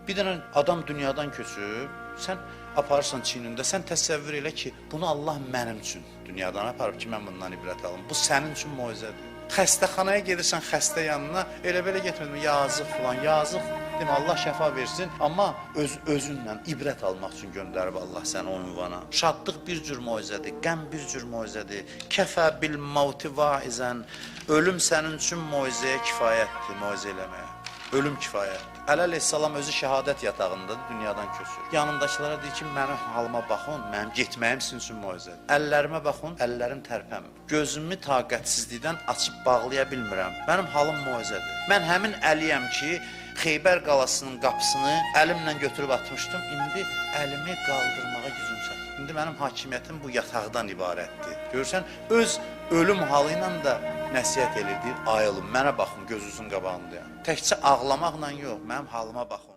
Bir dənə adam dünyadan köçüb, sən aparırsan çiynində, sən təsəvvür elə ki, bunu Allah mənim üçün dünyadan aparıb ki, mən bundan ibrət alım. Bu sənin üçün moizədir. Xəstəxanaya gedirsən xəstə yanına, elə belə getmirəm, yazıq filan, yazıq. Demə Allah şəfa versin, amma öz özünlə ibrət almaq üçün göndərib Allah səni o ünvana. Şadlıq bir cür moizədir, qəm bir cür moizədir. Kəfə bil mauti vaizən. Ölüm sənin üçün moizəyə kifayətdir, moizə eləməyə. Ölüm kifayətdir. Əli əleyhissalam özü şəhadət yatağındadır, dünyadan köçür. Yanındakılara deyir ki, mənim halıma baxın, mənim getməyim sizin üçün moizədir. Əllərimə baxın, əllərim tərpənmir. Gözümü taqətsizlikdən açıb bağlaya bilmirəm. Mənim halım moizədir. Mən həmin əliyəm ki, Xeybər qalasının qapısını əlimlə götürüb atmışdım. İndi əlimi qaldırmağa gücüm çatmır. İndi mənim hakimiyyətim bu yataqdan ibarətdir. Görürsən, öz ölüm halı ilə də nəsihət eləyir, deyir, ayılın, mənə baxın, gözünüzün qabağındayam. Təkcə ağlamaqla yox, mənim halıma baxın.